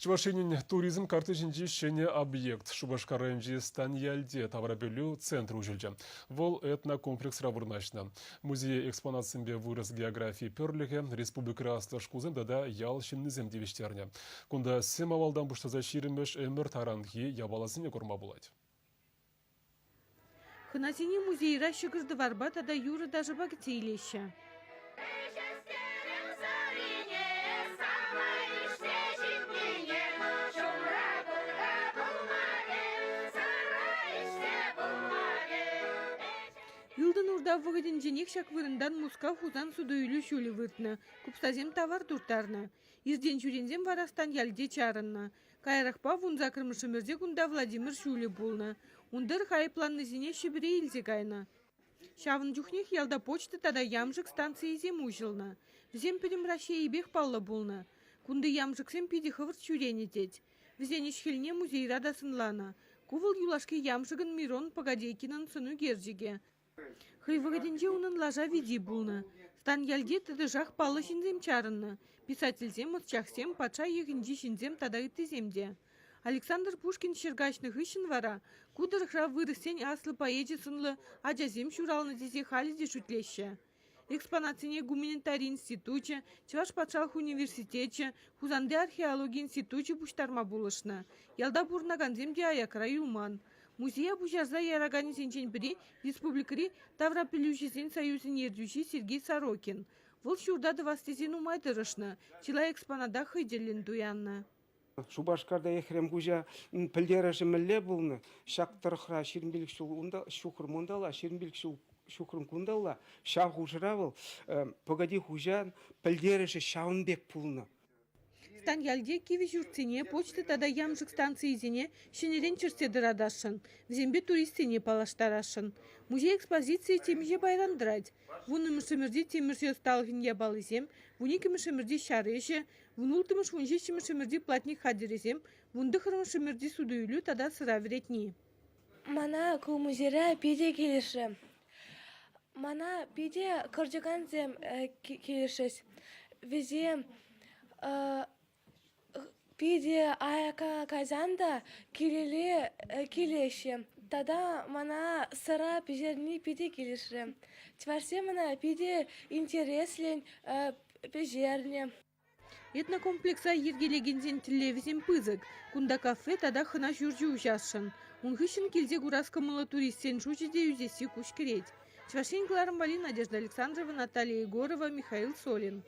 Чӑваш Енӗн туризм картти ҫинчи ҫӗнӗ объект Шупашкар районӗнчи Станьяльте таврапӗлӳ центрӗ уҫӑлчӗ. Вӑл этнокомплексра вырнаҫнӑ. Музее экспонатсемпе вырӑс географи пӗрлӗхӗ, республикӑри аслӑ шкулсем тата ял ҫыннисем тивӗҫтернӗ. Кунта сӗм авалтан пуҫласа ҫирӗммӗш ӗмӗр таранхи япаласене курма пулать. Хӑнасене музейра ҫӑкӑр-тӑварпа тата юрӑ-ташӑпа кӗтсе илеҫҫӗ. Ылтӑн Урта вӑхӑтӗнченех ҫак вырӑнтан Мускав-Хусан суту-илӳ ҫулӗ выртнӑ, купсасем тавар турттарнӑ. Иртен-ҫӳренсем вара Станьяльте чарӑннӑ. Каярахпа вунсаккӑрмӗш ӗмӗрте кунта Владимир ҫулӗ пулнӑ. Ун тӑрӑх айӑпланнисене Ҫӗпӗре илсе кайнӑ. Ҫавӑн чухнех ялта почта тата ямшӑк станцийӗсем уҫӑлнӑ. Вӗсем пӗтӗм Раҫҫейӗпех паллӑ пулнӑ. Кунти ямшӑксем питӗ хӑвӑрт ҫӳренӗ тет. Вӗсен ӗҫ-хӗлне музейра та сӑнланӑ. Ку вӑл юлашки ямшӑкӑн Мирон Погодейкинӑн сӑнӳкерчӗкӗ. Хӑй вӑхӑтӗнче унӑн лаша вити пулнӑ. Станьяльте тӑтӑшах паллӑ ҫынсем чарӑннӑ: писательсем, ӑсчахсем, патша йӑхӗнчи ҫынсем тата ыттисем те. Александр Пушкин ҫӗр каҫнӑ хыҫҫӑн вара ку тӑрӑхра вырӑссен аслӑ поэчӗ сӑнлӑ ачасем ҫуралнӑ тесе халӗ те шӳтлеҫҫӗ. Экспонатсене гуманитари институчӗ, Чӑваш патшалӑх университечӗ, Хусанти археологи институчӗ пуҫтарма пулӑшнӑ. Ялта пурӑнакансем те аякра юлман. Музея пуҫарса яраканӗсенчен пӗри республикӑри таврапӗлӳҫӗсен союзӗн ертӳҫи Сергей Сорокин. Вӑл ҫурта тӑвас тесе нумай тӑрӑшнӑ, чылай экспоната хӑй тӗллӗн туяннӑ. Шупашкарта Ехрем хуҫа пӗлтерӗшӗ мӗнле пулнӑ? Ҫак тӑрӑхра 25 ҫул унта, ҫухрӑм унталла, 25 ҫул ҫухрӑм кунталла. Ҫав хушӑра вӑл Пӑкӑти хуҫан пӗлтерӗшӗ ҫавӑн пек пулнӑ. Станьяльте кивӗ ҫуртсене, почта тата ямшӑк станцийӗсене ҫӗнӗрен чӗртсе тӑратасшӑн, вӗсемпе туристсене паллаштарасшӑн. Музей экспозицийӗ темиҫе пайран тӑрать. Вуннӑмӗш ӗмӗрти тимӗрҫӗ ӑсталӑхӗн япалисем, вуниккӗмӗш ӗмӗрти ҫар ӗҫӗ, вунулттӑмӗш вунҫиччӗмӗш ӗмӗрти платник хатӗрӗсем, вунтӑххӑрмӗш ӗмӗрти суту-илӳ тата сӑра вӗретни. Мана ку музейра питӗ килӗшрӗ. Мана питӗ кӑрчӑкансем килӗшрӗҫ. Вӗсем питӗ аякка кайсан та килелле килеҫҫӗ. Тата мана сӑра пӗҫерни питӗ килӗшрӗ. Чӑвашсем ӑна питӗ интереслӗн пӗҫернӗ. Этнокомплекса йӗркелекенсен тӗллевӗсем пысӑк. Кунта кафе тата хӑна ҫурчӗ уҫасшӑн. Ун хыҫҫӑн килсе курас кӑмӑллӑ туристсен шучӗ те ӳсесси куҫ кӗрет. Чӑваш Ен кӑларӑм валли Надежда Александрова, Наталья Егорова, Михаил Солин.